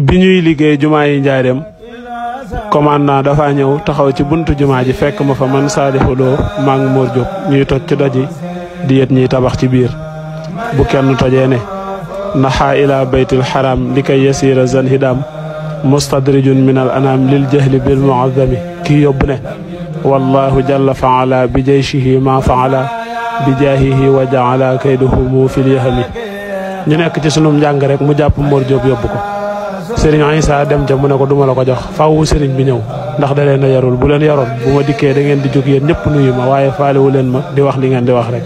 bi ñuy liggéey jumaa yi njaareem commandant dafa ñëw taxaw ci buntu jumaa ji fekk ma fa man Saalihu Lo maa ngi Mor Diop ñuy toj ci doji di yet ñiy tabax ci biir bu kenn tojee ne naxaa ila baytil xaram li kay yasiira zan hidam mustadrijun min al anam lil jahli bil muazzami kii yóbbu ne wallahu jalla faala bi jayshihi ma faala bi jaahihi wa jaala kayduhumu fil yahami ñu nekk ci sunum njàng rek mu jàpp Mor Diop yóbbu ko Serigne Issa dem ca mu ne ko duma la ko jox faaw Serigne bi ñëw ndax da leen a yarul bu leen yaroon bu ma dikkee da ngeen di jóg yéen ñëpp nuyu ma waaye faalewu leen ma di wax li ngeen di wax rek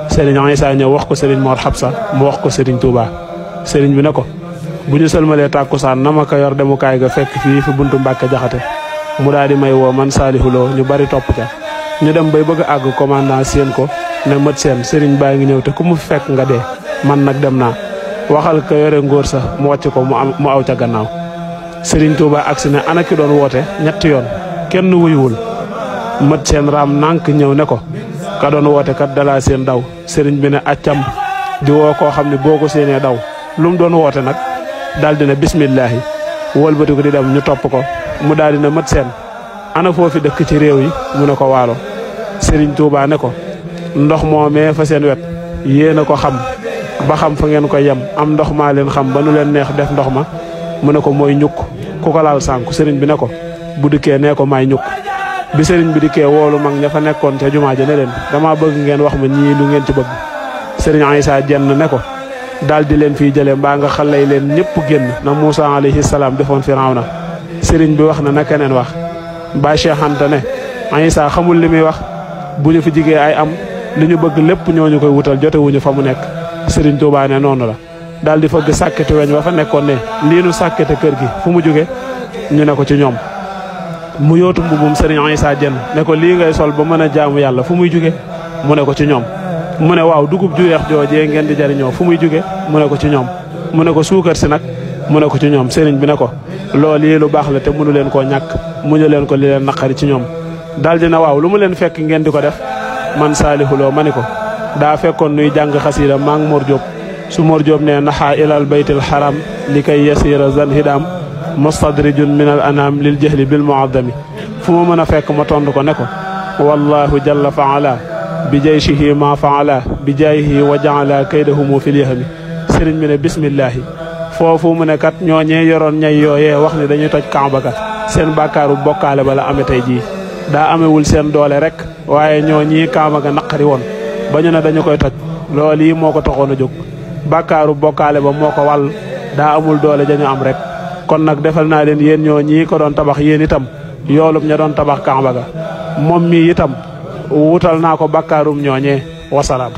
Serigne Issa ñëw wax ko Serigne Mor Habsa mu wax ko Serigne Touba Serigne bi ne ko bu ñu sëlmalee tàkkusaan na ma ko yor demukaay ga fekk fii fi buntu Mbàkke Jaxate mu daal di may woo man Saalihu Lo ñu bari topp ca ñu dem bay bëgg a àgg commandant seen ko ne mët seen Serigne baa ngi ñëw te ku mu fekk nga dee man nag dem naa waxal ko yore ngóor sax mu wàcc ko mu aw ca gannaaw Serigne Touba agsi ne ana ki doon woote ñetti yoon kenn wuyuwul mët seen raam nànk ñëw ne ko ka doon woote kat dalaa seen daw Serigne bi ne accam di woo koo xam ne boo ko séenee daw lu mu doon woote nag daal di ne bismillahi wëlbati ko di dem ñu topp ko mu daal di ne mët seen ana foofi dëkk ci réew yi mu ne ko waalo Serigne Touba ne ko ndox moomee fa seen wet yéen a ko xam ba xam fa ngeen koy yem am ndox maa leen xam ba nu leen neex def ndox ma mu ne ko mooy ñukk ku ko laal sànku Serigne bi ne ko bu dikkee nee ko maay ñukk bi Serigne bi dikkee woolu mag ña fa nekkoon ca jumaa ja ne leen dama bëgg ngeen wax ma ñii lu ngeen ci bëgg Serigne Issa jenn ne ko daal di leen fiy jëlee mbaa nga xalay leen ñëpp génn na Moussa alayhi salaam defoon Firawna Serigne bi wax na keneen wax ba Cheikh Anta ne Issa xamul li muy wax bu ñu fi jigee ay am li ñu bëgg lépp ñooñu koy wutal jotewuñu fa mu nekk Serigne Touba ne noonu la daal di fëgg sàkketi weñ wa fa nekkoon ne lii nu sàkkete kër gi fu mu jóge ñu ne ko ci ñoom mu yootu mbubum Serigne Issa jenn ne ko lii ngay sol ba mën a jaamu yàlla fu muy jóge mu ne ko ci ñoom mu ne waaw dugub ju weex joojee ngeen di jariñoo fu muy jóge mu ne ko ci ñoom mu ne ko suukar si nag mu ne ko ci ñoom Serigne bi ne ko loolu yi lu baax la te mënu leen koo ñàkk muñu leen ko li leen naqari ci ñoom daal di na waaw lu mu leen fekk ngeen di ko def man Saalihu Lo ma ni ko daa fekkoon nuy jàng xasiida maa ngi Mor Diop su Mor Diop ne naxaa ilal baytil xaram li kay yasiira zan hidam mustadrijun min al anam lil jahli bil muazzami fu ma mën a fekk ma tontu ko ne ko wallahu jalla faala bi jayshihi ma faala bi jaayihi wa jaala kaydahumu fil yahmi Serigne bi ne bismillahi foofu mu ne kat ñooñee yoroon ñay yooyee wax ni dañuy toj Kaaba ga seen bàkkaaru bokkaale ba la amee tey jii daa amewul seen doole rek waaye ñooñii Kaaba ga naqari woon ba ñu ne dañu koy toj loolu yi moo ko taxoon a jóg bàkkaaru bokkaale ba moo ko wàll daa amul doole dañu am rek kon nag defal naa leen yéen ñoo ñii ko doon tabax yéen itam yoolum ña doon tabax Kaaba ga moom mii itam wutal naa ko bàkkaarum ñooñee wasalaam